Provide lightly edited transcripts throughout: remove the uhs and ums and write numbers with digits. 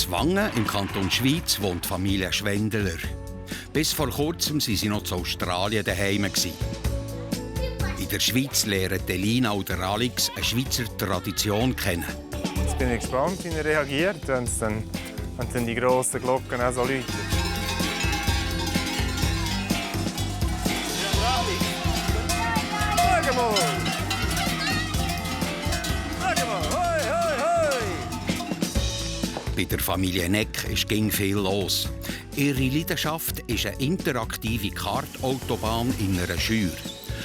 Wangen im Kanton Schweiz wohnt die Familie Schwendeler. Bis vor kurzem waren sie noch zu Australien daheim. In der Schweiz lernen Elina und Alex eine Schweizer Tradition kennen. Jetzt bin ich gespannt, wie er reagiert, wenn dann die grossen Glocken auch so läuten. Schau mal! Schau mal! Hoi, hoi, hoi! Bei der Familie Neck ging viel los. Ihre Leidenschaft ist eine interaktive Kartautobahn in einer Scheuer.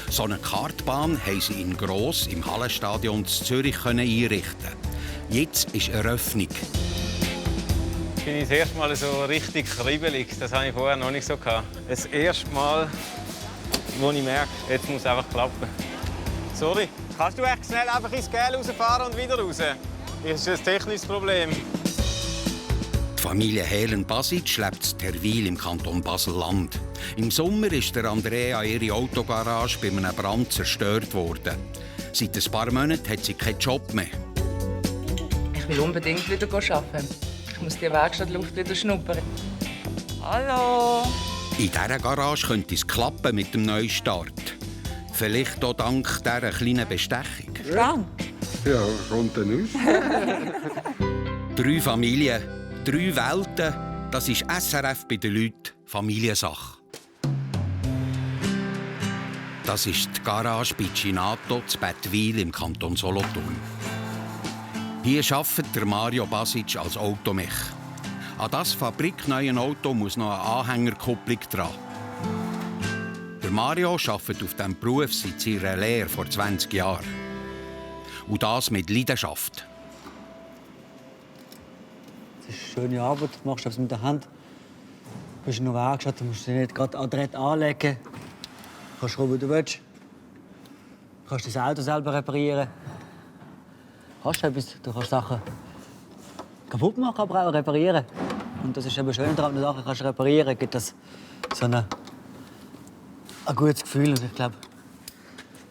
So eine Kartbahn haben sie in Gross im Hallenstadion in Zürich einrichten. Jetzt ist Eröffnung. Ich bin das erste Mal so richtig kribbelig. Das hatte ich vorher noch nicht so. Das erste Mal, wo ich merke, jetzt muss es einfach klappen. Sorry, kannst du echt schnell einfach ins Gel rausfahren und wieder raus? Das ist ein technisches Problem. Die Familie Helen-Basic lebt in Terwil im Kanton Basel-Land. Im Sommer ist der Andrea ihre Autogarage bei einem Brand zerstört worden. Seit ein paar Monaten hat sie keinen Job mehr. Ich will unbedingt wieder arbeiten. Ich muss die Werkstattluft wieder schnuppern. Hallo! In dieser Garage könnte es klappen mit dem Neustart. Vielleicht auch dank dieser kleinen Bestechung. Lang? Ja, kommt dann aus. 3 Familien, 3 Welten, das ist SRF bei den Leuten Familiensache. Das ist die Garage bei Cinato zu Bettwil im Kanton Solothurn. Hier arbeitet der Mario Basic als Automech. An das fabrikneue Auto muss noch eine Anhängerkupplung dran. Der Mario arbeitet auf diesem Beruf seit seiner Lehre vor 20 Jahren. Und das mit Leidenschaft. Das ist eine schöne Arbeit. Du machst etwas mit der Hand. Du bist in der Werkstatt, du musst dich nicht gerade adrett anlegen. Du kannst schrauben, wie du willst. Du kannst dein Auto selber reparieren. Du kannst etwas, du kannst Sachen kaputt machen, aber auch reparieren. Und das ist eben schön daran, wenn du Sachen kannst reparieren, gibt das so ein gutes Gefühl. Und ich glaube,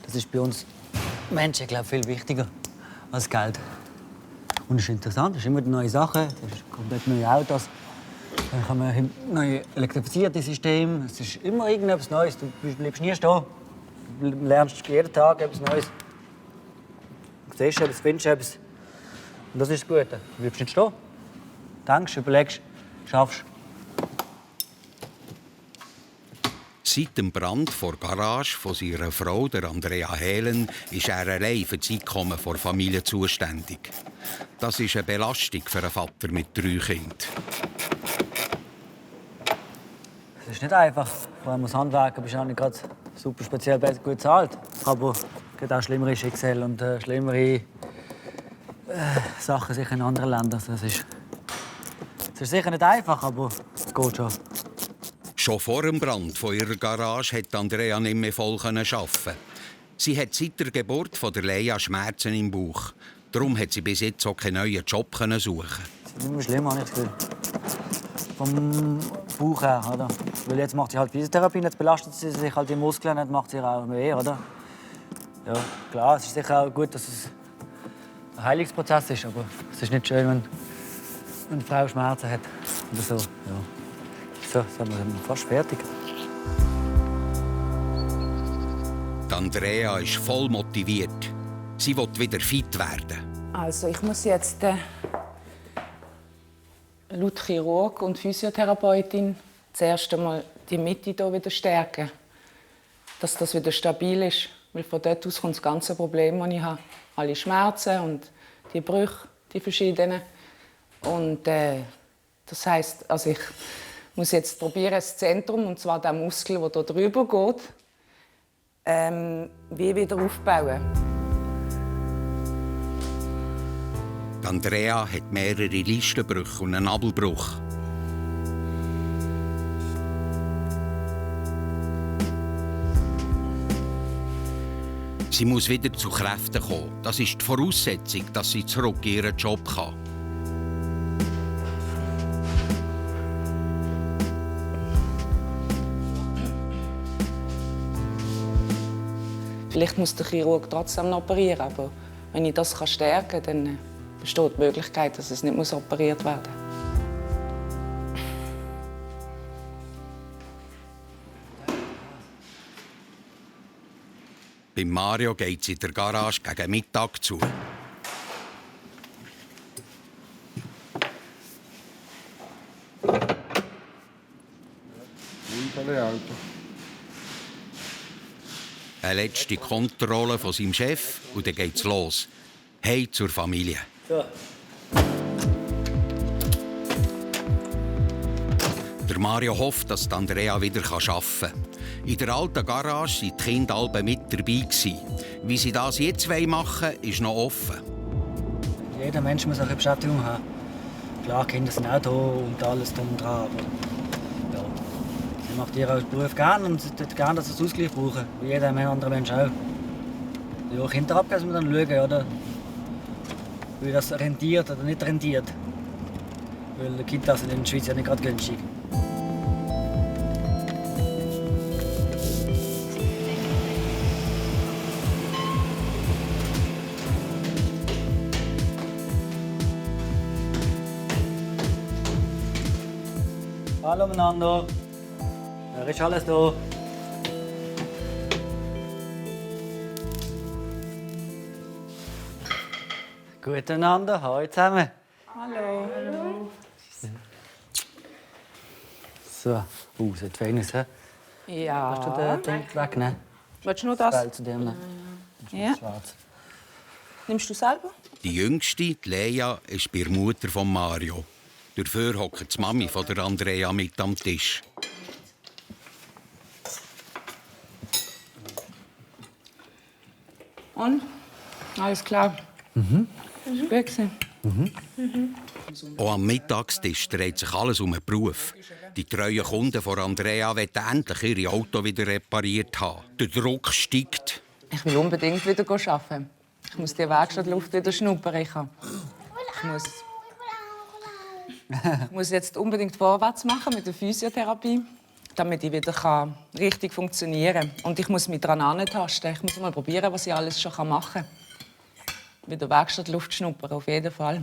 das ist bei uns Menschen viel wichtiger als Geld. Und es ist interessant, es sind immer neue Sachen, es sind komplett neue Autos. Dann kommen neue elektrifizierte Systeme. Es ist immer irgendetwas Neues. Du bleibst nie stehen. Du lernst jeden Tag etwas Neues. Du siehst etwas, findest etwas. Und das ist das Gute. Du bleibst nicht stehen. Denkst, überlegst, schaffst. Seit dem Brand vor der Garage von seiner Frau, der Andrea Helen, ist er allein für das Einkommen der Familie zuständig. Das ist eine Belastung für einen Vater mit 3 Kindern. Es ist nicht einfach. Vor allem als Handwerker bist du auch nicht gerade super speziell gut bezahlt. Aber es gibt auch schlimmere Schicksale und schlimmere Sachen sicher in anderen Ländern. Es ist sicher nicht einfach, aber es geht schon. Schon vor dem Brand von ihrer Garage konnte Andrea nicht mehr voll arbeiten. Sie hat seit der Geburt von der Leia Schmerzen im Bauch. Darum hat sie bis jetzt auch keinen neuen Job suchen. Das ist nicht mehr schlimm, habe ich das Gefühl. Vom Bauch her, oder? Weil jetzt macht sie halt Physiotherapie, jetzt belastet sie sich halt die Muskeln, jetzt macht sie auch weh, oder? Ja, klar, es ist sicher auch gut, dass es ein Heilungsprozess ist, aber es ist nicht schön, wenn eine Frau Schmerzen hat oder so. Ja. So, sind wir fast fertig. Die Andrea ist voll motiviert. Sie will wieder fit werden. Also ich muss jetzt laut Chirurg und Physiotherapeutin zuerst einmal die Mitte hier wieder stärken, dass das wieder stabil ist. Weil von dort aus kommt das ganze Problem, das ich habe. Alle Schmerzen und die Brüche, die verschiedenen. Und das heisst, also ich muss jetzt probieren, das Zentrum, und zwar den Muskel, der hier drüber geht, wie wieder aufbauen. Andrea hat mehrere Leistenbrüche und einen Nabelbruch. Sie muss wieder zu Kräften kommen. Das ist die Voraussetzung, dass sie zurück in ihren Job kann. Vielleicht muss der Chirurg trotzdem noch operieren, aber wenn ich das stärken kann, dann besteht die Möglichkeit, dass es nicht operiert werden muss. Bei Mario geht es in der Garage gegen Mittag zu. Eine letzte Kontrolle von seinem Chef und dann geht's los. Hey zur Familie. So. Der Mario hofft, dass Andrea wieder arbeiten kann. In der alten Garage waren die Kinder alle mit dabei. Wie sie das jetzt machen wollen, ist noch offen. Jeder Mensch muss auch eine Beschäftigung haben. Klar, Kinder sind auch da und alles drum und dran. Aber ja, sie macht ihren Beruf gerne und sie tut gerne, dass sie einen Ausgleich brauchen. Wie jeder andere Mensch auch. Ja, Kinder abgeben müssen wir dann schauen, oder? Wie das rentiert oder nicht rentiert. Weil die Kitas sind in der Schweiz ja nicht gerade günstig. Hallo miteinander. Ja, ist alles da? Guten Abend, hallo zusammen. Hallo. So, sieht fein aus, hä? Ja. Kannst du den Ding wegnehmen? Willst du nur das? Teil zu dem nehmen. Ja. Schwarz. Nimmst du selber? Die Jüngste, die Lea, ist bei der Mutter von Mario. Dafür hockt die Mami von der Andrea mit am Tisch. Und? Alles klar. Ist gut gewesen. Auch am Mittagstisch dreht sich alles um den Beruf. Die treuen Kunden von Andrea wollen endlich ihre Auto wieder repariert haben. Der Druck steigt. Ich will unbedingt wieder arbeiten. Ich muss die Werkstattluft wieder schnuppern. Ich muss jetzt unbedingt vorwärts machen mit der Physiotherapie, damit ich wieder richtig funktionieren kann. Und ich muss mich daran antasten. Ich muss mal probieren, was ich alles schon machen kann. Wieder Werkstattluft schnuppern, auf jeden Fall.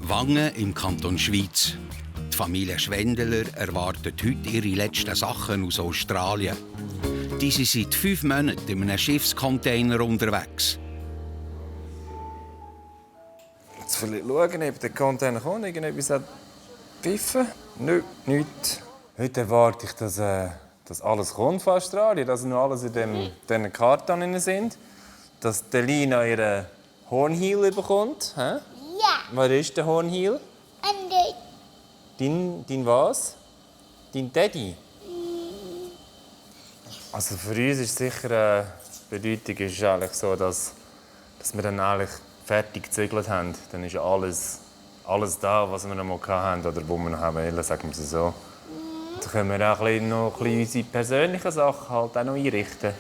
Wangen im Kanton Schweiz. Die Familie Schwendeler erwartet heute ihre letzten Sachen aus Australien. Diese sind seit 5 Monaten in einem Schiffscontainer unterwegs. Jetzt schauen, ob der Container kommt, irgendetwas hat gepfiffen. Nö, nichts. Heute erwarte ich, dass alles kommt von Australien, dass noch alles in diesen Karton sind. Dass Delina ihren Hornhiel bekommt. Hä? Ja. Wer ist der Hornhiel? Und Dein was? Dein Daddy? Also für uns ist sicher die Bedeutung ist eigentlich so, dass wir dann eigentlich fertig gezügelt haben. Dann ist alles da, was wir noch mal hatten oder wo wir noch haben, sagen wir es so. Dann können wir auch noch ein bisschen unsere persönlichen Sachen halt auch noch einrichten.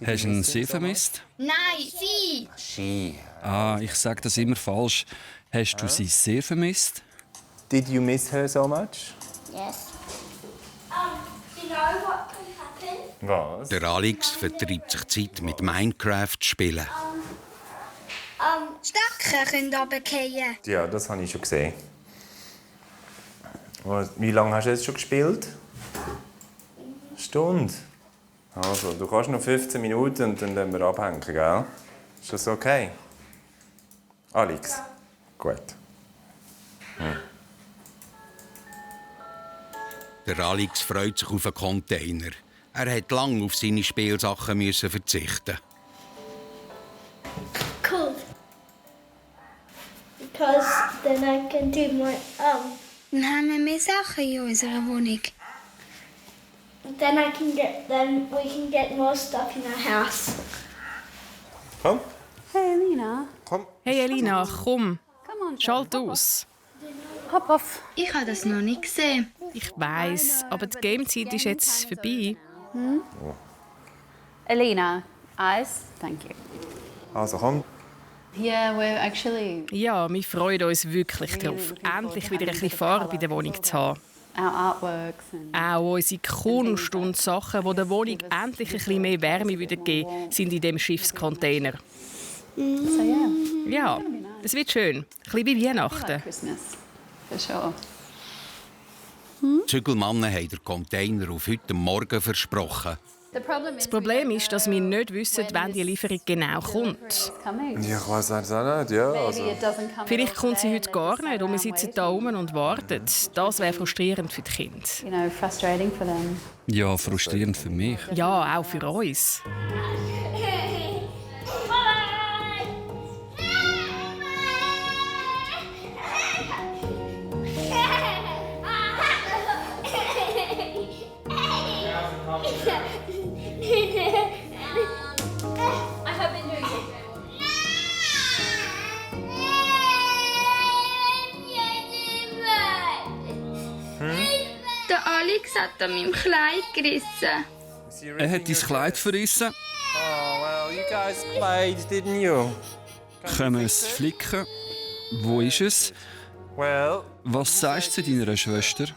Hast du einen See vermisst? nein, sie. Ski. Ah, ich sage das immer falsch. Hast du sie sehr vermisst? Did you miss her so much? Yes. You know what can happen? Was? Der Alex vertreibt sich Zeit mit Minecraft-Spielen. Stecker können runterfallen. Ja, das habe ich schon gesehen. Wie lange hast du jetzt schon gespielt? Eine Stunde. Also, du kannst noch 15 Minuten und dann wir abhängen, gell? Ist das okay? Alex? Gut. Der Alex freut sich auf einen Container. Er hat lange auf seine Spielsachen verzichten. Cool. Because then I can do my Dann haben wir mehr Sachen in unserer Wohnung. Then we can get more stuff in our house. Komm, Hey Elina, komm. Hey Elina, komm, come on. schalt aus. Hop off. Ich habe das noch nicht gesehen. Ich weiss, aber die Gamezeit ist jetzt vorbei. Elina, eyes, thank you. Also komm. Yeah, we're actually Ja, wir freuen uns wirklich darauf, endlich wieder ein bisschen Farbe in der Wohnung zu haben. our artworks and Auch unsere Kunst und Sachen, die der Wohnung endlich ein bisschen mehr Wärme geben, sind in dem Schiffscontainer. So yeah. Ja, es wird schön. Ein bisschen wie Weihnachten. Christmas, for sure. Die Zügelmannen haben den Container auf heute Morgen versprochen. Das Problem ist, dass wir nicht wissen, wann die Lieferung genau kommt. Ja, ich weiß es auch nicht. Ja, also. Vielleicht kommt sie heute gar nicht und wir sitzen da rum und warten. Das wäre frustrierend für die Kinder. You know, frustrating for them. Ja, frustrierend für mich. Ja, auch für uns. Der Alex hat an meinem Kleid gerissen. Er hat dein Kleid verrissen. Oh, well, you guys played, didn't you? Können wir es flicken? Wo ist es? Well, Was sagst du zu deiner Schwester?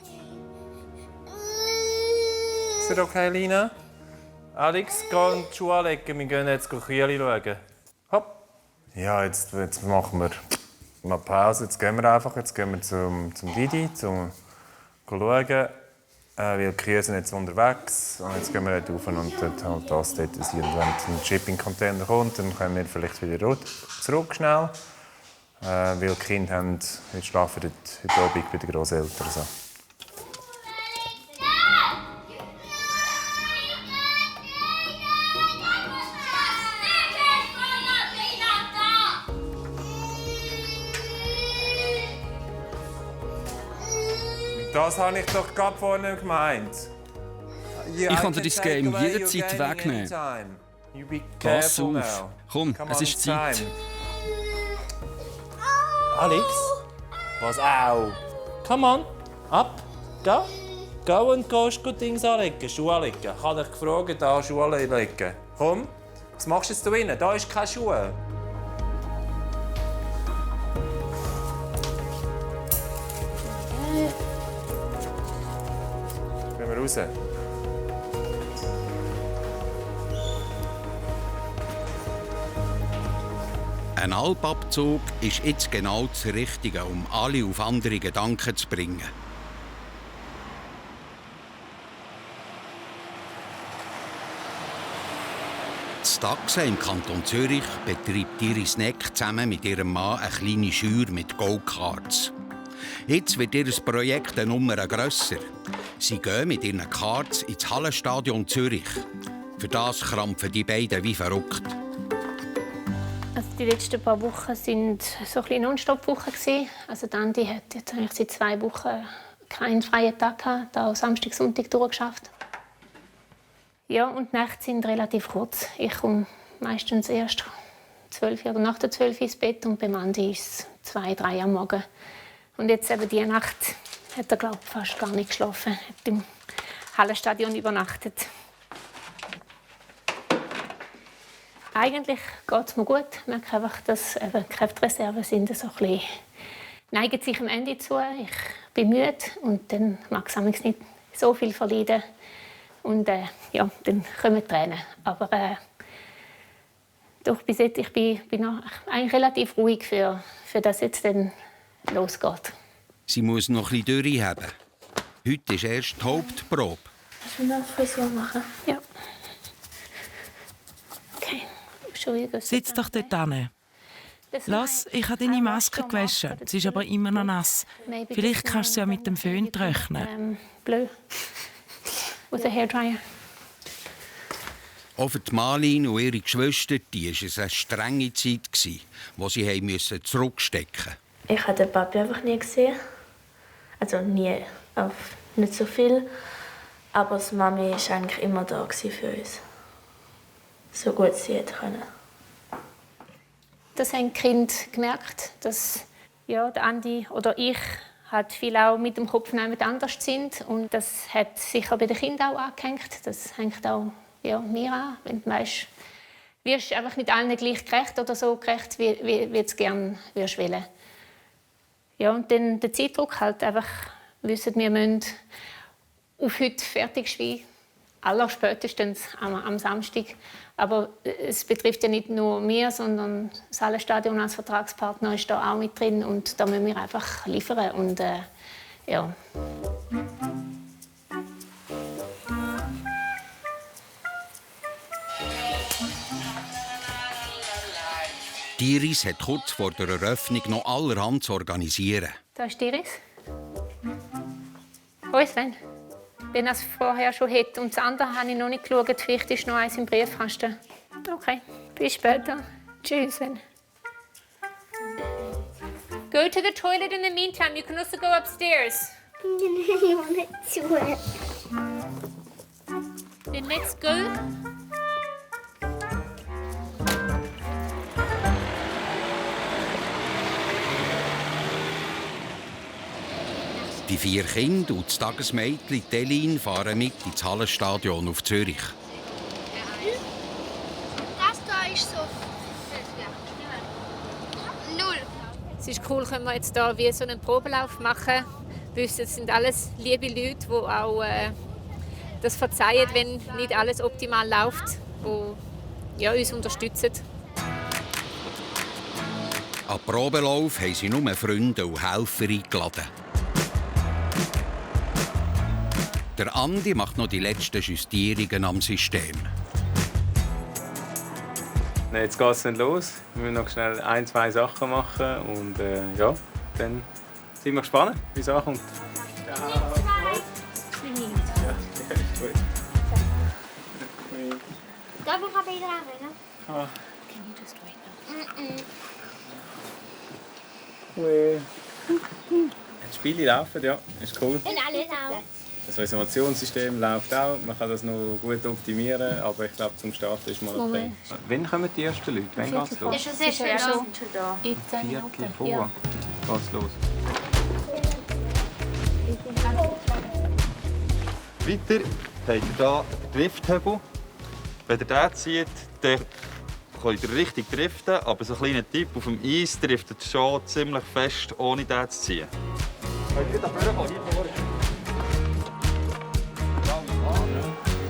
ist es okay, Lina? Alex, geh in die Schuhe anlegen. Wir gehen jetzt Kühe schauen. Hopp. Ja, jetzt machen wir mal Pause. Jetzt gehen wir zum Didi, zum schauen. Weil die Kühe sind jetzt unterwegs. Und jetzt gehen wir dort rauf und dort halt das dort sein. Und wenn ein Shipping-Container kommt, dann können wir vielleicht wieder zurück schnell. Weil die Kinder schlafen heute Abend bei den Grosseltern. So. Das habe ich doch gerade vorhin gemeint. Ich kann dir dein Game jederzeit wegnehmen. Pass auf. Komm, es ist Zeit. Alex? Was? Au! Come on, ab, go. Go und gehst gut Dings anlegen, Schuhe anlegen. Ich habe dich gefragt, da Schuhe anlegen. Komm, was machst du jetzt da drinnen? Da ist keine Schuhe. Gehen wir raus. Ein Alpabzug ist jetzt genau das Richtige, um alle auf andere Gedanken zu bringen. Das Taxa im Kanton Zürich betreibt Iris Neck zusammen mit ihrem Mann eine kleine Scheuer mit Go-Karts. Jetzt wird ihr Projekt eine Nummer grösser. Sie gehen mit ihren Karts ins Hallenstadion Zürich. Für das krampfen die beiden wie verrückt. Also die letzten paar Wochen waren so ein Non-Stop-Wochen. Also Andi hat jetzt eigentlich seit 2 Wochen keinen freien Tag gehabt, da auch Samstag, Sonntag durchgeschafft. Ja, und die Nächte sind relativ kurz. Ich komme meistens erst 12 oder nach der 12 ins Bett und beim Andi ist es 2, 3 am Morgen. Und jetzt eben diese Nacht hat er, glaube ich, fast gar nicht geschlafen. Er hat im Hallenstadion übernachtet. Eigentlich geht es mir gut. Ich merke einfach, dass die Kräftereserven sind so ein bisschen, neigen sich am Ende zu. Ich bin müde und dann mag ich nicht so viel verleiden. Und ja, dann kommen Tränen. Aber doch bis jetzt, ich bin noch eigentlich relativ ruhig, für das jetzt dann losgeht. Sie muss noch ein bisschen durchhaben. Heute ist erst die Hauptprobe. Kannst du mir eine Frisur machen? Ja. Okay. Sitz doch dort hin. Lass, ich habe deine Maske gewaschen. Sie ist aber immer noch nass. Vielleicht kannst du sie ja mit dem Föhn trocknen. Bleu. Aus dem Hairdryer. Auch für die Malin und ihre Geschwister war es eine strenge Zeit, die sie zurückstecken mussten. Ich habe den Papi einfach nie gesehen. Also nie, nicht so viel. Aber die Mami war eigentlich immer da für uns. So gut sie hätte können. Das haben die Kinder gemerkt, dass ja, der Andi oder ich halt viel auch mit dem Kopf nicht anders sind. Und das hat sicher bei den Kindern auch angehängt. Das hängt auch ja, mir an. Wenn du weißt, wirst einfach nicht allen gleich gerecht oder so gerecht, wie du es gerne wollen. Ja, und dann der Zeitdruck halt einfach wissen, wir müssen auf heute fertig sein. Allerspätestens am Samstag. Aber es betrifft ja nicht nur mich, sondern das Hallenstadion als Vertragspartner ist da auch mit drin. Und da müssen wir einfach liefern. Und, ja. Die Iris hat kurz vor der Eröffnung noch allerhand zu organisieren. Da ist die Iris. Hoi Sven. Wenn er es vorher schon hätte. Und das andere habe ich noch nicht geschaut. Vielleicht ist noch eins im Briefkasten. Okay, bis später. Tschüss, Sven. Go to the toilet in the meantime. You can also go upstairs. You want to it. Then let's go. Die 4 Kinder und das Tagesmädchen Telin fahren mit ins Hallenstadion auf Zürich. Das da ist so. 0. Es ist cool, können wir jetzt hier wie so einen Probelauf machen. Wissen, es sind alles liebe Leute, die auch das verzeihen, wenn nicht alles optimal läuft, die ja, uns unterstützen. Am Probelauf haben sie nur Freunde und Helfer eingeladen. Der Andi macht noch die letzten Justierungen am System. Jetzt geht es dann los. Wir müssen noch schnell 1, 2 Sachen machen und ja, dann sind wir gespannt, wie es ankommt. Darf ich aber wieder anbringen? Ah. Die Spiele laufen, ja, ist cool. In alles auch. Das Reservationssystem läuft auch. Man kann das noch gut optimieren, aber ich glaube, zum Starten ist mal okay. Wann kommen die ersten Leute? Wann geht es los? Ist schon sehr schön. In 10 Minuten. Viertel vor geht's los. Weiter habt ihr hier den Drifthebel. Wenn ihr den zieht, dann könnt ihr richtig driften, aber so ein kleiner Tipp, auf dem Eis driftet ihr schon ziemlich fest, ohne den zu ziehen.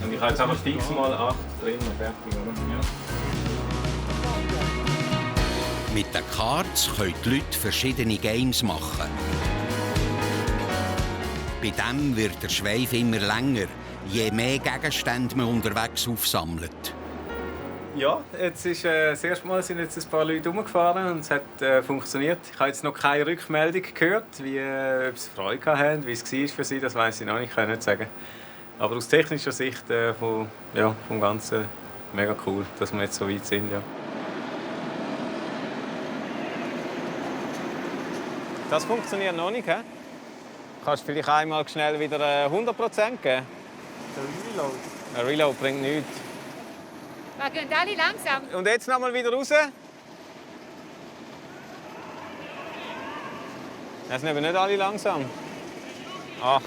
Und ich habe jetzt aber fix mal 8 drin und fertig, oder? Ja. Mit den Cards können die Leute verschiedene Games machen. Bei dem wird der Schweif immer länger, je mehr Gegenstände man unterwegs aufsammelt. Ja, jetzt ist, das erste Mal sind jetzt ein paar Leute rumgefahren und es hat funktioniert. Ich habe jetzt noch keine Rückmeldung gehört, wie, ob sie Freude hatten, wie es war für sie, das weiss ich noch nicht, kann ich nicht sagen. Aber aus technischer Sicht vom Ganzen mega cool, dass wir jetzt so weit sind. Ja. Das funktioniert noch nicht, hä? Kannst du vielleicht einmal schnell wieder 100% geben? Der Reload. Ein Reload bringt nichts. Wir gehen alle langsam. Und jetzt noch mal wieder raus. Das sind eben nicht alle langsam. Ach.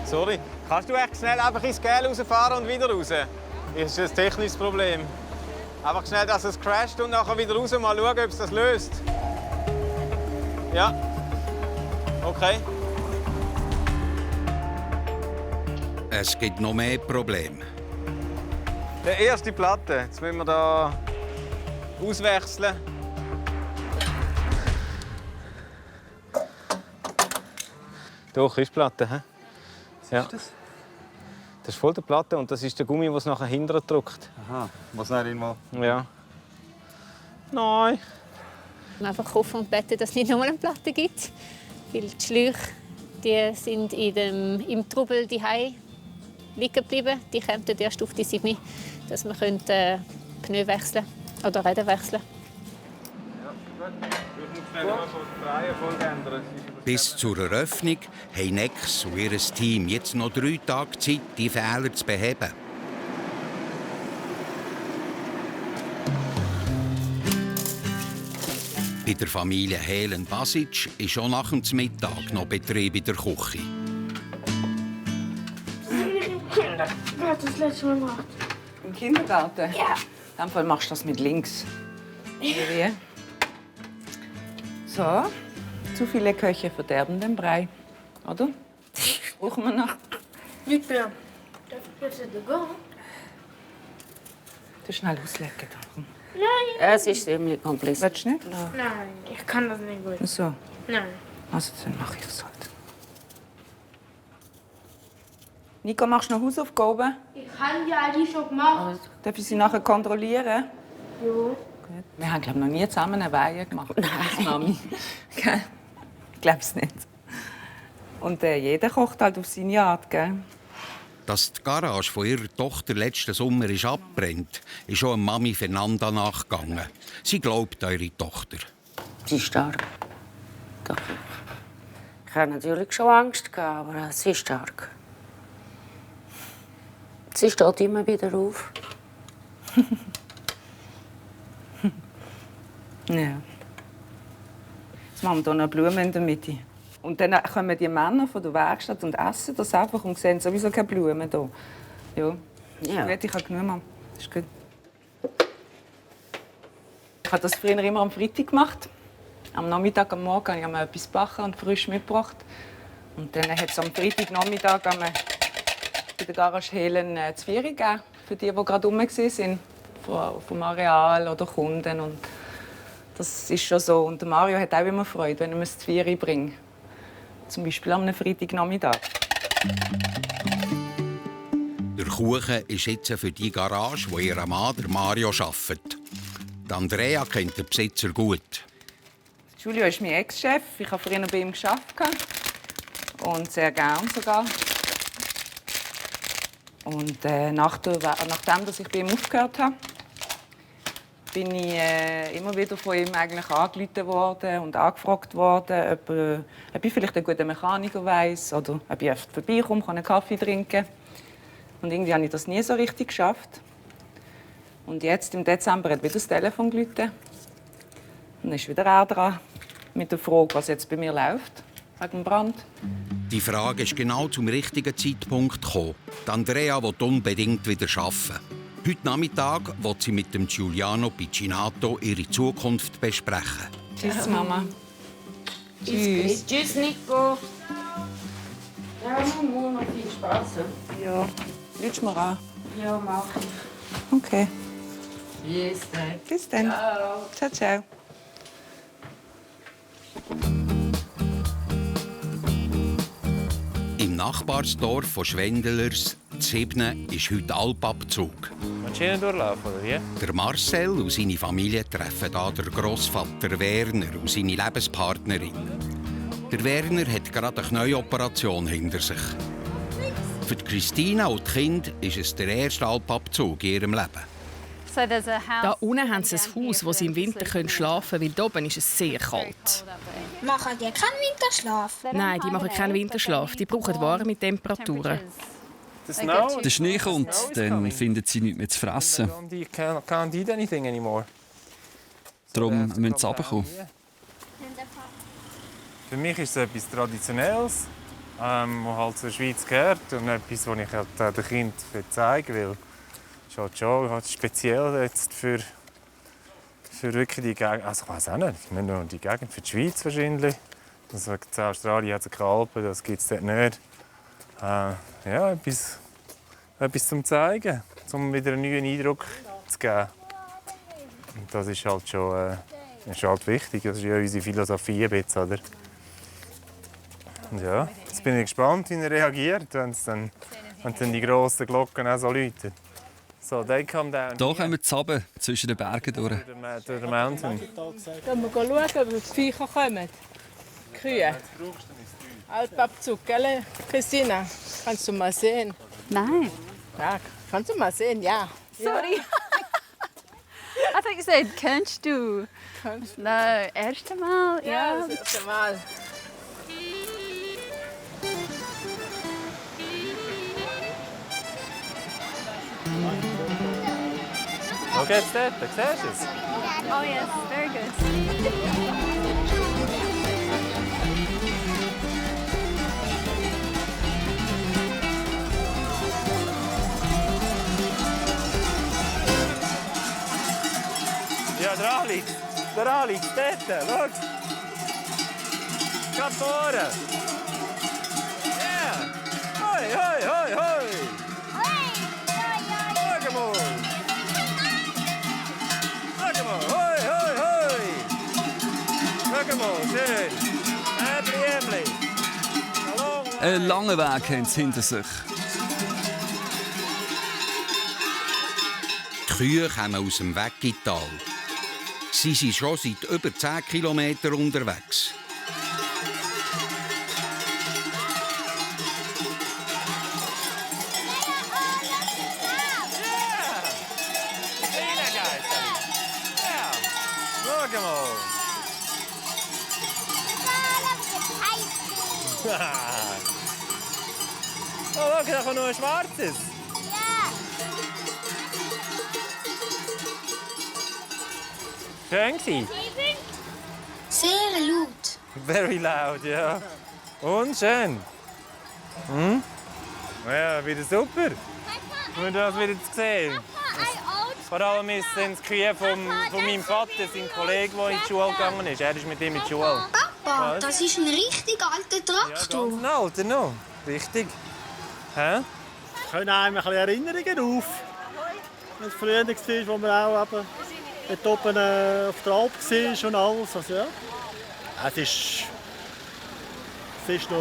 Sorry. Kannst du echt schnell einfach ins Gel rausfahren und wieder raus? Das ist ein technisches Problem. Einfach schnell, dass es crasht und nachher wieder raus. Mal schauen, ob es das löst. Ja. Okay. Es gibt noch mehr Probleme. Die erste Platte. Jetzt müssen wir da auswechseln. Doch, ist die Platte. He? Ja. Was ist das? Das ist voll die Platte und das ist der Gummi, der es nachher hinten drückt. Aha, was nachher mal? Ja. Nein. Einfach hoffen und beten, dass es nicht nochmal eine Platte gibt. Weil die Schläuche die sind im Trubel daheim liegen geblieben. Die kommen erst auf die 7, dass wir Pneu wechseln oder Räder wechseln. Bis zur Eröffnung haben Nex und ihr Team jetzt noch 3 Tage Zeit, die Fehler zu beheben. Bei der Familie Helen-Basic ist auch nach dem Mittag noch Betrieb in der Küche. Wer hat das letzte Mal gemacht? Im Kindergarten? Ja. In dem Fall machst du das mit links. Wie? So. Zu viele Köche verderben den Brei. Oder? Brauchen wir noch Nicht mehr. Darf ich gehen? Du schnell auslegen. Nein. Es ist ziemlich komplex. Willst du nicht? Nein, ich kann das nicht gut. So. Nein. Also, dann mache ich es halt. Nico, machst du noch Hausaufgaben? Ich habe die alle schon gemacht. Darf ich sie nachher kontrollieren? Ja. Gut. Wir haben, glaube ich, noch nie zusammen eine Weihe gemacht. Nein. Mami. Gell? Ich glaube es nicht. Und jeder kocht halt auf seine Art, gell? Dass die Garage von ihrer Tochter letzten Sommer ist abbrennt, ist auch Mami Fernanda nachgegangen. Sie glaubt an ihre Tochter. Sie ist stark. Doch. Ich habe natürlich schon Angst gehabt, aber sie ist stark. Sie steht immer wieder auf. Ja. Jetzt machen wir hier noch Blumen in der Mitte. Und dann kommen die Männer von der Werkstatt und essen das einfach und sehen sowieso keine Blumen hier. Ja. Ja. Gut, ich habe genug, Mama. Das ist gut. Ich habe das früher immer am Freitag gemacht. Am Nachmittag, am Morgen habe ich mir etwas gebacken und frisch mitgebracht. Und dann hat es am Freitagnachmittag bei der Garage Helen Zwiebeln gegeben, für die gerade rum waren. Vom Areal oder Kunden. Und das ist schon so. Und Mario hat auch immer Freude, wenn er mir Zwiebeln bringt. Zum Beispiel am Freitagnachmittag. Der Kuchen ist jetzt für die Garage, wo ihr Mann, der Mario, arbeitet. Die Andrea kennt den Besitzer gut. Giulio ist mein Ex-Chef. Ich habe früher bei ihm gearbeitet. Und sehr gern sogar. Und nachdem dass ich bei ihm aufgehört habe, bin ich immer wieder von ihm eigentlich angerufen worden und angefragt worden, ob ich vielleicht einen guten Mechaniker weiss oder ob ich einfach vorbeikomme, einen Kaffee trinken. Und irgendwie habe ich das nie so richtig geschafft. Und jetzt im Dezember hat wieder das Telefon geläutet. Und dann ist wieder er dran mit der Frage, was jetzt bei mir läuft, wegen dem Brand. Die Frage ist genau zum richtigen Zeitpunkt gekommen. Die Andrea will unbedingt wieder arbeiten. Heute Nachmittag will sie mit dem Giuliano Piccinato ihre Zukunft besprechen. Tschüss, Mama. Tschüss. Tschüss, Nico. Ja, Mama, noch viel Spaß. Ja, rutsch mal an. Ja, mach ich. Okay. Bis dann. Bis dann. Ciao. Ciao, ciao. Im Nachbarsdorf von Schwendelers, Zibne, ist heute Alpabzug. Willst du durchlaufen, oder wie? Der Marcel und seine Familie treffen hier den Grossvater Werner und seine Lebenspartnerin. Der Werner hat gerade eine Knäuoperation hinter sich. Für die Christina und die Kinder ist es der erste Alpabzug in ihrem Leben. Da unten haben sie ein Haus, wo sie im Winter schlafen können, weil hier oben ist es sehr kalt. Machen die keinen Winterschlaf? Nein, die machen keinen Winterschlaf. Die brauchen warme Temperaturen. Der Schnee kommt, dann finden sie nichts mehr zu fressen. Darum müssen sie runterkommen. Für mich ist es etwas Traditionelles, das halt zur Schweiz gehört und etwas, das ich halt den Kindern zeigen will. Das ist halt schon halt speziell jetzt für wirklich die Gegend. Also ich weiß auch nicht, nicht nur die Gegend, für die Schweiz wahrscheinlich. Also in Australien hat es keine Alpen, das gibt es dort nicht. Ja, etwas zum Zeigen, um wieder einen neuen Eindruck zu geben. Und das ist halt schon ist halt wichtig, das ist ja unsere Philosophie ein bisschen, oder? Und ja, jetzt bin ich gespannt, wie er reagiert, wenn dann die grossen Glocken auch so läuten. So, they come down. Hier kommen sie runter, zwischen den Bergen durch. Durch den Mountain. Können wir schauen, ob die Viecher kommen? Kühe. Alpabzug, gell, Christina? Kannst du mal sehen? Nein. Ja, kannst du mal sehen, ja. Sorry. I thought you said, kannst du? No, erste Mal, ja. Das erste Mal. Schau jetzt dort, siehst du es? Oh yes, very good. Ja, dran liegt, dort, schau. Gerade vorne. Ja, hoi, hoi, hoi, hoi. Schau mal. Schau mal, hoi, hoi, hoi. Schau mal, schön. Äbli, Äbli. Einen langen Weg haben sie hinter sich. Die Kühe kommen aus dem Weggital. Sie sind schon seit über 10 Kilometern unterwegs. Schau mal. Oh, schau, da kommt noch ein schwarzes. Schön gewesen? Sehr laut. Very loud, ja. Und schön. Hm? Ja, wieder super. Schön, das wieder zu sehen. Vor allem sind es die Kühe von meinem Vater, sein Kollege, der in die Schule gegangen ist. Er ist mit ihm in die Schule. Papa, das ist ein richtig alter Traktor. Ja, ganz ein alter noch. Richtig. Hä? Es kommen einem ein bisschen Erinnerungen auf. Wenn es früher war, wo man auch eben dort oben auf der Alp war und alles. Also, ja. Es ist noch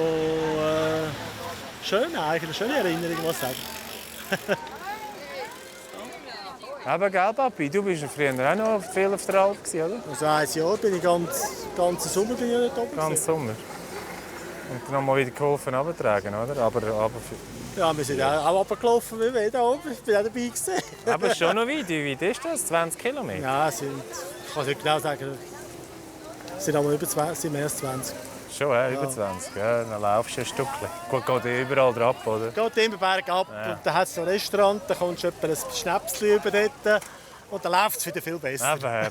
schön, eigentlich eine schöne Erinnerung, was ich sagen. Aber gell, Papi, du bist früher auch noch viel auf der Alp, oder? Also ein Jahr bin ich ganzen Sommer bin ich dort oben. Ganz Sommer. Und dann noch mal wieder geholfen runtertragen, oder? Aber ja, wir sind auch runtergelaufen, wie wir da oben. Ich bin auch dabei gewesen. Aber schon noch weit. Wie weit ist das? 20 Kilometer? Ja, ich kann es nicht genau sagen. Es sind aber über 20, sind mehr als 20. Schon, ja, über 20. Ja, dann laufst du ein Stückchen. Gut, geht überall drauf, oder? Geht immer bergab. Ja. Und dann hat es ein Restaurant, da kommst du etwa ein Schnäpschen über dort. Und dann läuft es wieder viel besser. Eben her,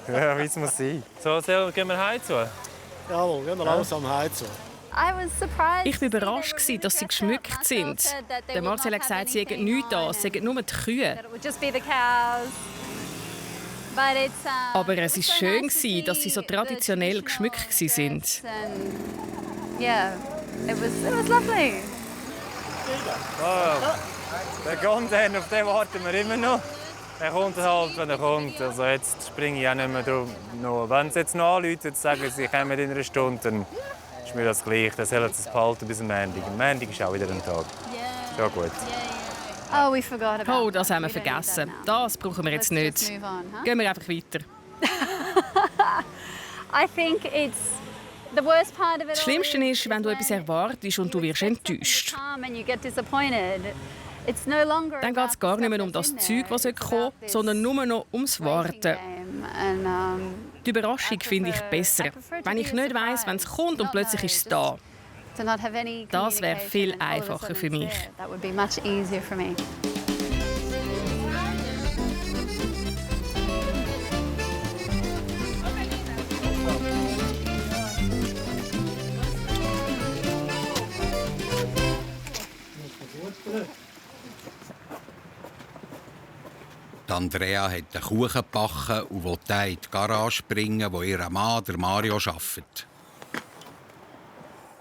ja, wie es muss sein. So, gehen wir heim zu? Jawohl, gehen wir langsam heim zu. Ich war überrascht, dass sie geschmückt sind. Der Marcel hat gesagt, sie hätten nichts da, es seien nur die Kühe. Aber es war schön, dass sie so traditionell geschmückt waren. Yeah, it was lovely. Oh, der kommt dann, auf den warten wir immer noch. Er kommt halt, wenn er kommt. Also jetzt springe ich auch nicht mehr drauf. Wenn sie jetzt noch anrufen, sagen sie kommen in einer Stunde, dann ist mir das gleich. Dann sollen sie es behalten bis am Montag. Am Montag ist auch wieder ein Tag. Schon gut. Oh, we forgot about das haben wir vergessen. Das brauchen wir jetzt nicht. Gehen wir einfach weiter. I think it's the worst part of it. Das Schlimmste ist, wenn du etwas erwartest und du wirst enttäuscht. Dann geht es gar nicht mehr um das Zeug, das kommen soll, sondern nur noch ums Warten. Die Überraschung finde ich besser. Wenn ich nicht weiss, wenn es kommt und plötzlich ist es da. Das wäre viel einfacher für mich. Andrea hat einen Kuchen gebacken und will den in die Garage bringen, wo ihr Mann, der Mario, arbeitet.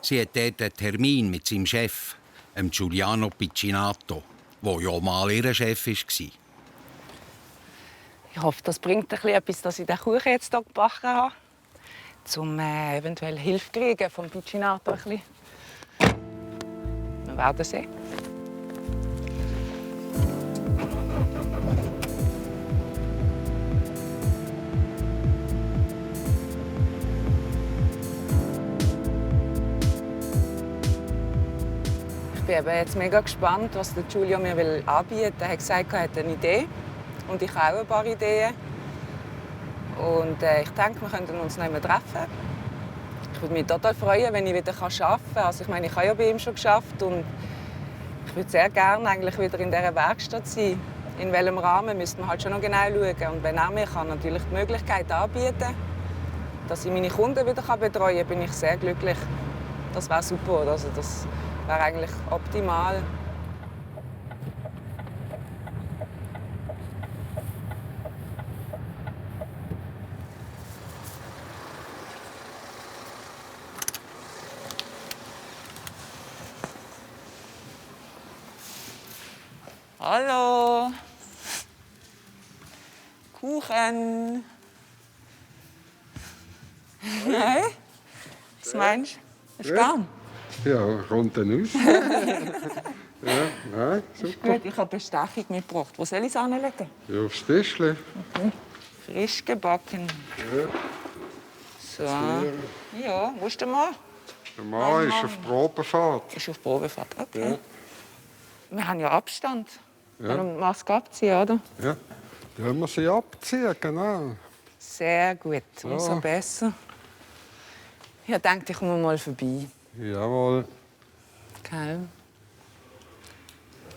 Sie hat dort einen Termin mit seinem Chef, dem Giuliano Piccinato, der ja mal ihr Chef war. Ich hoffe, das bringt etwas, dass ich den Kuchen jetzt hier gebacken habe. Um eventuell Hilfe zu kriegen vom Piccinato. Wir werden sehen. Ich bin jetzt mega gespannt, was der Giulio mir anbieten will. Er hat gesagt, er hat eine Idee. Und ich habe auch ein paar Ideen. Und ich denke, wir könnten uns nicht mehr treffen. Ich würde mich total freuen, wenn ich wieder arbeiten kann. Also ich meine, ich habe ja bei ihm schon gearbeitet. Und ich würde sehr gerne eigentlich wieder in dieser Werkstatt sein. In welchem Rahmen müsste man halt schon noch genau schauen. Und wenn er mir natürlich die Möglichkeit anbieten, dass ich meine Kunden wieder betreuen kann, bin ich sehr glücklich. Das wäre super. Also das wäre eigentlich optimal. Hallo. Kuchen. Nein? Was meinst du? Ist gern? Ja, kommt dann raus. Ja, nein, super. Gut, ich habe Bestechung mitgebracht. Wo soll ich es anlegen? Ja, aufs Tischchen. Okay. Frisch gebacken. Ja. So. Ja, wo ist der Mann? Der Mann ist auf Probefahrt. Ist auf Probefahrt, okay. Ja. Wir haben ja Abstand. Ja. Dann Maske abziehen, oder? Ja, dann wir sie abziehen, genau. Sehr gut, umso Ja. besser. Ich dachte, ich komme mal vorbei. Jawohl. Gell?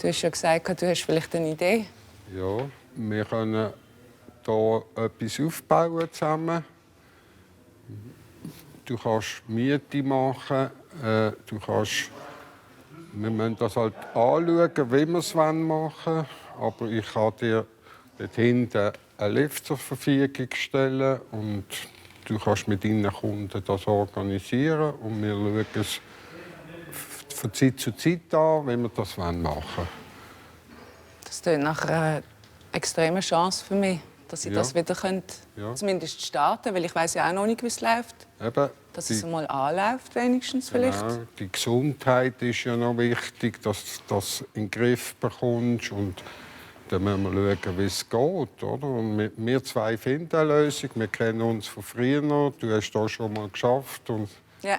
Du hast ja gesagt, du hast vielleicht eine Idee. Ja, wir können hier etwas aufbauen zusammen. Du kannst Miete machen. Wir müssen das halt anschauen, wie wir es machen wollen. Aber ich kann dir dort hinten einen Lift zur Verfügung stellen. Und du kannst mit deinen Kunden das organisieren. Und wir schauen es von Zeit zu Zeit an, wie wir das machen wollen. Das klingt nach einer extremen Chance für mich, dass ich das wieder zumindest starten, weil ich weiß ja auch noch nicht, wie es läuft. Eben, dass es einmal anläuft, wenigstens vielleicht. Genau. Die Gesundheit ist ja noch wichtig, dass du das in den Griff bekommst. Und dann müssen wir schauen, wie es geht. Oder? Und wir zwei finden eine Lösung. Wir kennen uns von früher noch. Du hast das schon mal geschafft. Und Ja,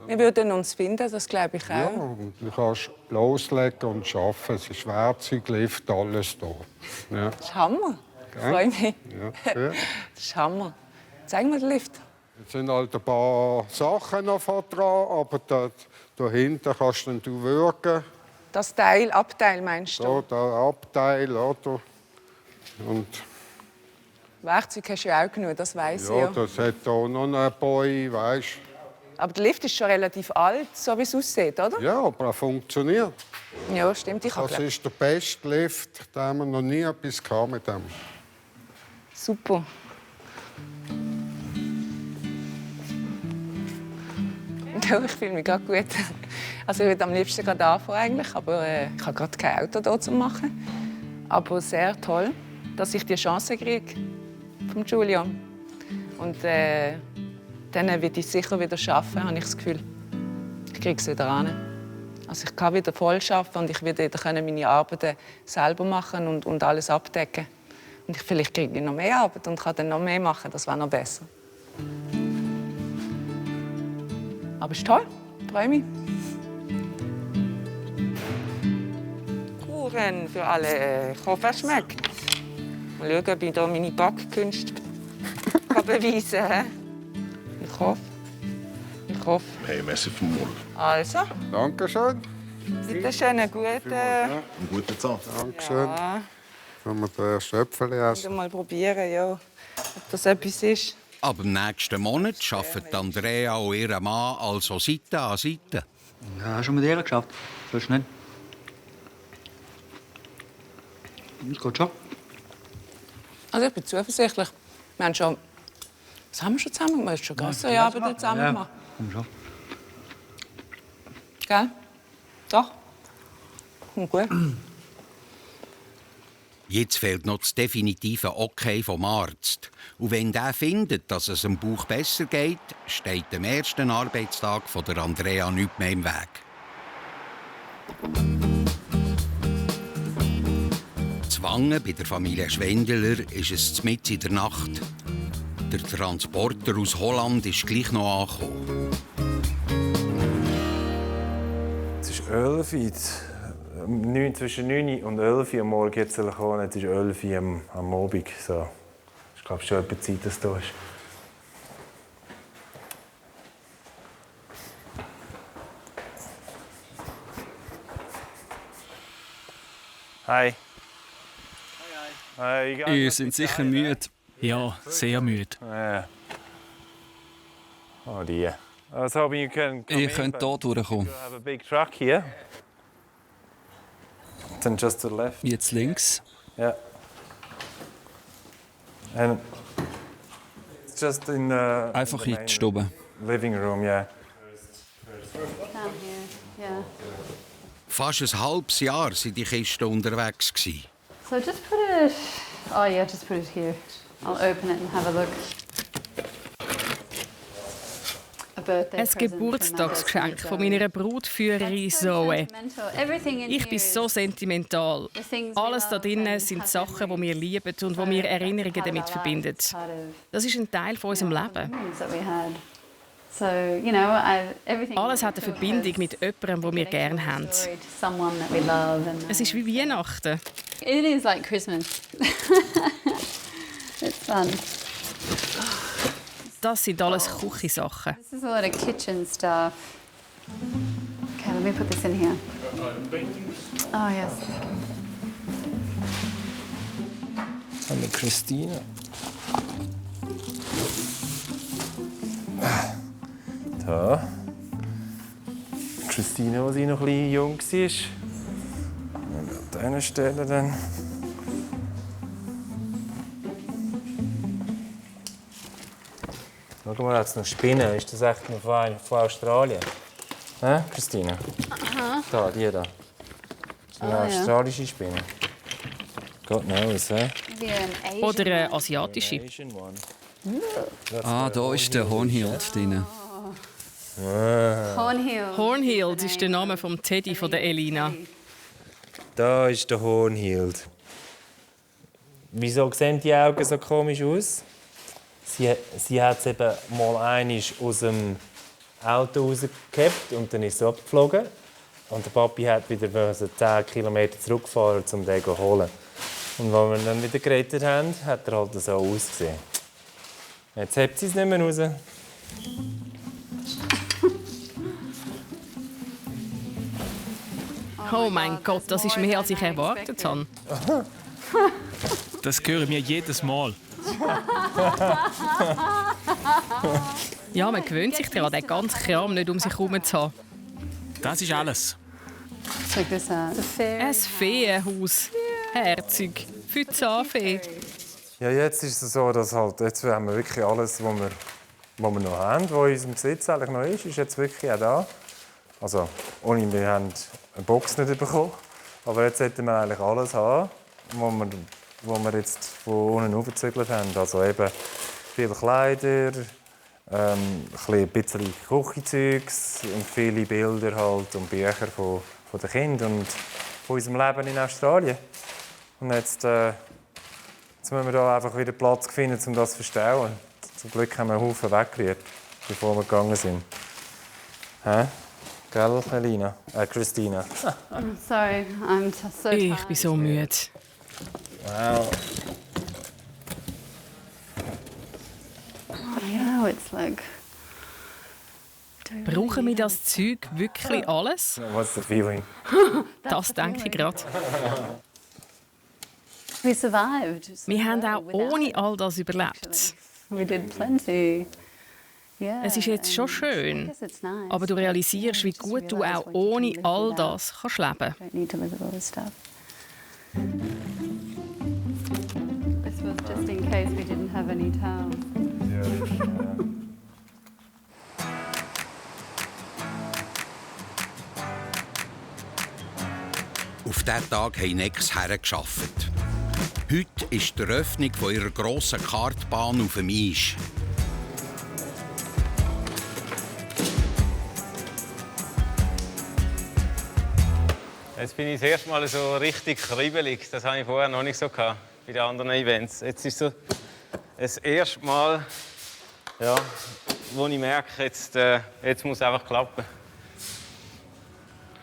wir würden uns finden, das glaube ich auch. ja, und du kannst loslegen und arbeiten. Es ist Werkzeug, Lift, alles da. Ja. Das ist Hammer. Ich freue mich. Ja. Ja. Das ist Hammer. Zeig mir den Lift. Jetzt sind halt ein paar Sachen noch dran, aber da hinten kannst du wirken. Das Abteil meinst du? Da, der Abteil, oder? Und Werkzeug hast du ja auch genug, das weiss ich ja, ja. das hat hier noch einen Boy, weißt du. Aber der Lift ist schon relativ alt, so wie es aussieht, oder? Ja, aber er funktioniert. Ja, stimmt. Das ist der beste Lift, da haben wir noch nie etwas gehabt mit dem. Super. Ja, ich fühle mich gerade gut. Also ich würde am liebsten gerade anfangen eigentlich, aber ich habe gerade kein Auto hier zu machen. Aber sehr toll, dass ich die Chance kriege vom Julian. Und dann wird ich sicher wieder arbeiten, habe ich das Gefühl. Ich kriege es wieder hin. Also ich kann wieder voll arbeiten und ich werde wieder meine Arbeiten selber machen und alles abdecken. Und vielleicht kriege ich noch mehr Arbeit und kann dann noch mehr machen. Das wäre noch besser. Aber es ist toll. Ich freue mich. Kuchen für alle. Ich hoffe, es schmeckt. Mal schauen, ob ich hier meine Backkünste beweisen kann. Ich hoffe. Ich hoffe. Hey, merci vom Mund. Also. Dankeschön. Bitte schön, einen guten... Einen guten Tag. Dankeschön. Ja. Wenn wir den ersten Äpfel essen. Mal probieren, ja, ob das etwas ist. Ab dem nächsten Monat arbeitet Andrea und ihr Mann also Seite an Seite. Ja, hast du schon mit ihr geschafft? Willst du nicht? Das geht schon. Also ich bin zuversichtlich. Wir haben schon... Was haben wir schon zusammen gemacht? Wir haben schon größere Arbeiten zusammen gemacht. Komm schon. Gell? Doch. Und gut. Jetzt fehlt noch das definitive Okay vom Arzt. Und wenn der findet, dass es dem Bauch besser geht, steht am ersten Arbeitstag von der Andrea nichts mehr im Weg. Zwangen bei der Familie Schwendeler ist es mitten in der Nacht. Der Transporter aus Holland ist gleich noch angekommen. Es ist 11 Uhr. Zwischen 9 und 11 Uhr am Morgen jetzt kommen. Es ist 11 Uhr am Abend. So. Ich glaube schon etwa Zeit, dass es da ist. Hi. Hi. Ihr seid sicher müde. Ja, sehr müde. Ja. Oh, die. I was hoping you can come Ihr in, könnt hier durchkommen. you have a big truck here. Then just to the left. Jetzt links. Yeah. And it's just in the Einfach in die Stube. living room, yeah. Fast ein halbes Jahr waren die Kisten unterwegs. So just put it... Oh yeah, just put it here. I'll open it and have a look. Ein Geburtstagsgeschenk von meiner Brutführerin Zoe. Ich bin so sentimental. Alles da drinnen sind Sachen, die wir lieben und die wir Erinnerungen damit verbinden. Das ist ein Teil von unserem Leben. Alles hat eine Verbindung mit jemandem, den wir gerne haben. Es ist wie Weihnachten. It is like Christmas. It's fun. Das sind alles Küchensachen. This is a lot of kitchen stuff. Okay, let me put this in here. Oh yes. Hallo Christina. Da. Christina, als sie noch ein bisschen jung war. Und an dieser Stelle dann. Schau mal, jetzt noch Spinnen. Ist das echt noch von Australien? Hä, Christina? Aha. Da, die da. Das ist eine australische Spinne. God knows, hä? Oder eine asiatische. Da ist der Hornhild drin. Hornhild ist der Name vom Teddy von der Elina. Da ist der Hornhild. Wieso sehen die Augen so komisch aus? Sie hat es eben mal einmal aus dem Auto rausgehabt und dann ist sie abgeflogen. Und der Papi hat wieder 10 Kilometer zurückgefahren, um den zu holen. Und als wir dann wieder gerettet haben, hat er halt so ausgesehen. Jetzt hebt sie es nicht mehr raus. Oh mein Gott, das ist mehr, als ich erwartet habe. Das hören wir jedes Mal. Ja, man gewöhnt sich daran, den ganzen Kram nicht um sich herum zu haben. Das ist alles. Ein Feenhaus. Herzig. Für die Zahnfee. Ja, jetzt ist es so, dass jetzt haben wir wirklich alles, was wir noch haben, was in unserem Besitz eigentlich noch ist jetzt wirklich auch da. Also, wir haben eine Box nicht bekommen, aber jetzt sollten wir eigentlich alles haben, was wir jetzt von unten aufgezügelt haben. Also eben viele Kleider, ein bisschen Küchenzeugs und viele Bilder halt und Bücher von den Kindern und von unserem Leben in Australien. Und jetzt müssen wir da einfach wieder Platz finden, um das zu verstauen. Zum Glück haben wir einen Haufen weggerührt, bevor wir gegangen sind. Hä? Gell, Elina? Christina. I'm sorry, I'm so tired. Ich bin so müde. Wow. Oh, it's like... Brauchen wir das Zeug wirklich alles? What's the feeling? Das denke ich gerade. We survived. Wir haben auch ohne all das überlebt. We did plenty. Yeah. Es ist jetzt schon schön, aber du realisierst, wie gut du auch ohne all das kannst leben. This was just in case we didn't have any towels. Auf diesen Tag haben Nex hergearbeitet. Heute ist die Eröffnung ihrer grossen Kartbahn auf dem Eis. Jetzt bin ich das erste Mal so richtig kribbelig. Das hatte ich vorher noch nicht so gehabt, bei den anderen Events. Jetzt ist so das erste Mal, ja, wo ich merke, jetzt muss es einfach klappen.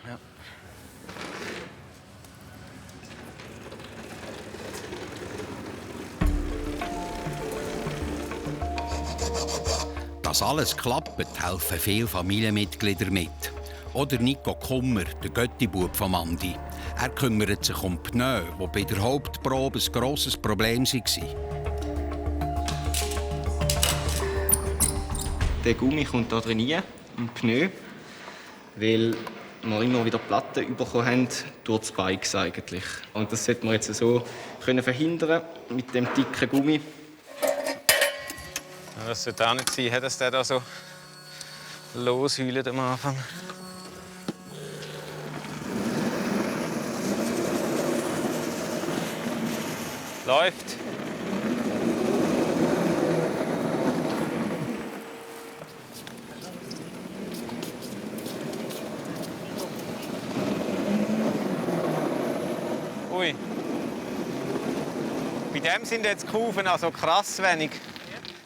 Ja. Dass alles klappt, helfen viele Familienmitglieder mit. Oder Nico Kummer, der Göttibub von Andi. Er kümmert sich um die Pneu, die bei der Hauptprobe ein grosses Problem waren. Der Gummi kommt hier drin rein, im Pneu, weil wir immer wieder Platten bekommen haben durch die Spikes eigentlich. Und das sollte man jetzt so verhindern mit dem dicken Gummi. Das sollte auch nicht sein, dass der da so losheult am Anfang. Läuft. Ui. Bei dem sind jetzt die Kufen also krass wenig.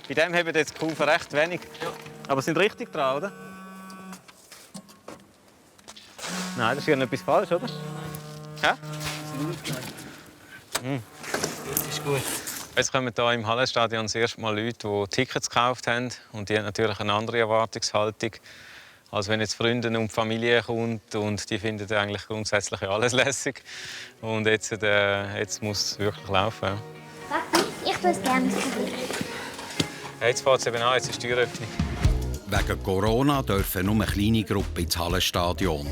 Bei dem haben jetzt die Kufen recht wenig. Aber sind richtig dran, oder? Nein, das ist ja etwas falsch, oder? Ja? Das ist gut. Jetzt kommen hier im Hallenstadion das erste Mal Leute, die Tickets gekauft haben. Und die haben natürlich eine andere Erwartungshaltung, als wenn jetzt Freunde und Familie kommt. Und die finden eigentlich grundsätzlich alles lässig. Und jetzt muss es wirklich laufen. Ja. Ich würde es gerne probieren. Jetzt fängt es eben an, jetzt ist die Türöffnung. Wegen Corona dürfen nur kleine Gruppen ins Hallenstadion.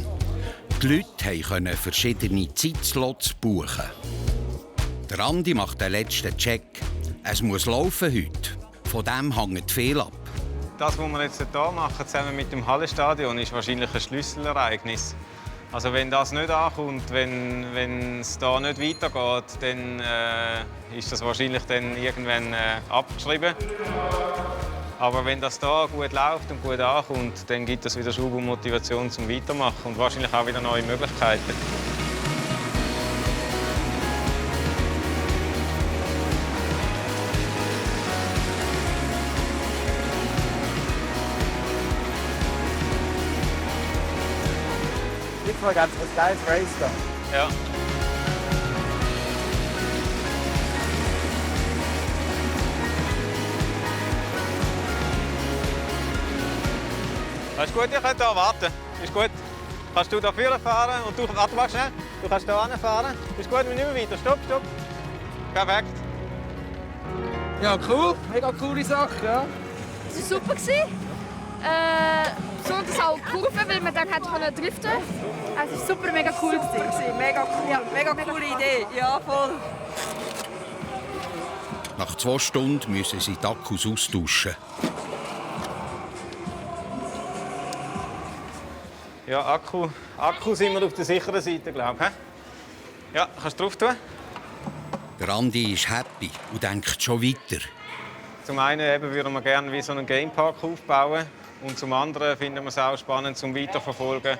Die Leute konnten verschiedene Zeitslots buchen. Der Andi macht den letzten Check. Es muss laufen heute. Von dem hängt viel ab. Das, was wir jetzt hier machen, zusammen mit dem Hallenstadion, ist wahrscheinlich ein Schlüsselereignis. Also wenn das nicht ankommt, wenn es da nicht weitergeht, dann ist das wahrscheinlich dann irgendwann abgeschrieben. Aber wenn das da gut läuft und gut ankommt, dann gibt es wieder Schub und Motivation zum Weitermachen und wahrscheinlich auch wieder neue Möglichkeiten. Mal ganz was geiles Race da. Ja. Das ist gut, ihr könnt hier warten. Ist gut. Kannst du hier vorne fahren und du, warte mal schnell. Du kannst hier hinfahren. Ist gut, wir nehmen weiter. Stopp, stopp. Perfekt. Ja, cool. Mega coole Sache, ja. Es war super. Besonders auch Kurven, weil man dann driften konnte. Also es war super, mega cool. Mega cool. Ja, mega coole Idee. Ja, voll. Nach 2 Stunden müssen sie die Akkus austauschen. Ja, Akku sind wir auf der sicheren Seite, glaube ich. Ja, kannst du drauf tun? Der Andi ist happy und denkt schon weiter. Zum einen würden wir gerne wie so einen Gamepark aufbauen. Und zum anderen finden wir es auch spannend zum Weiterverfolgen,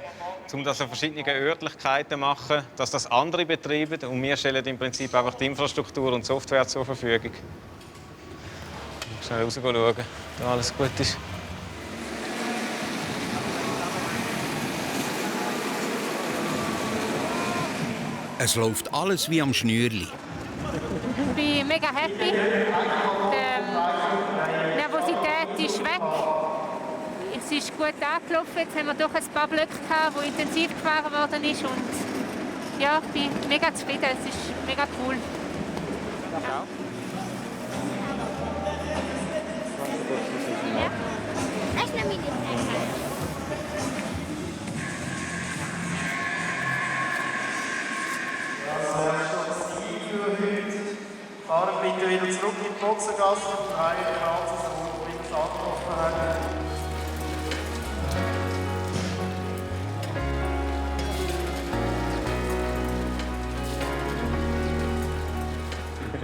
um das an verschiedenen Örtlichkeiten zu machen, dass das andere betreiben. Und wir stellen im Prinzip einfach die Infrastruktur und Software zur Verfügung. Schnell rausschauen, ob alles gut ist. Es läuft alles wie am Schnürli. Ich bin mega happy. Die Nervosität ist weg. Es ist gut angelaufen. Jetzt haben wir doch ein paar Blöcke gehabt, wo intensiv gefahren worden ist. Und ja, ich bin mega zufrieden. Es ist mega cool. Ja. Ja. Ich nehme mit dem Fahren bitte wieder zurück in die Boxengasse und eine Straße, wo wir links angetroffen haben.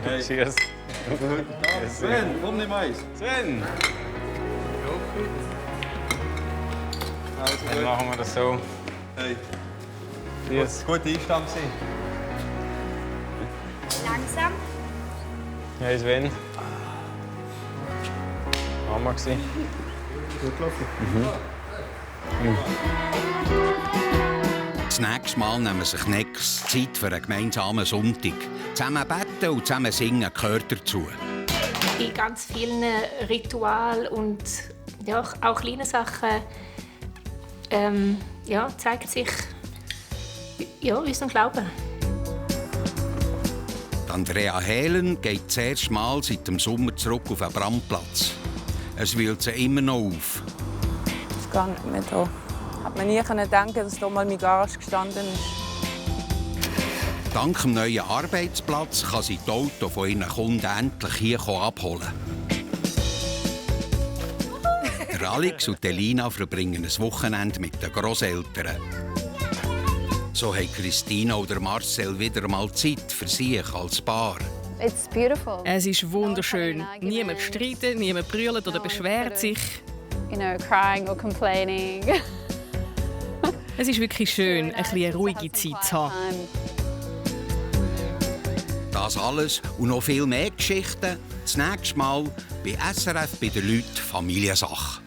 Hey. Cheers. Sven, komm nicht mais. Sven! Dann machen wir das so. Hey. Cheers. Gut Einstand sein. Langsam. Hey Sven. Hammer gewesen. Gut gelaufen. Das nächste Mal nehmen sich Necks Zeit für einen gemeinsamen Sonntag. Zusammen beten und zusammen singen gehört dazu. In ganz vielen Ritualen und ja, auch kleinen Sachen zeigt sich unser Glauben. Andrea Helen geht das erste Mal seit dem Sommer zurück auf den Brandplatz. Es wühlt sie immer noch auf. Das ist gar nicht mehr da. Hat man nie denken, dass hier mal mein Garage gestanden ist. Dank dem neuen Arbeitsplatz kann sie die Autos von ihren Kunden endlich hier abholen. Der Alex und Elina verbringen ein Wochenende mit den Grosseltern. So haben Christina oder Marcel wieder mal Zeit für sich als Paar. It's beautiful. Es ist wunderschön. Niemand streitet, niemand brüllt oder beschwert sich. Crying or complaining. Es ist wirklich schön, ein bisschen eine ruhige Zeit zu haben. Das alles und noch viel mehr Geschichten das nächste Mal bei SRF bei den Leuten Familiensache.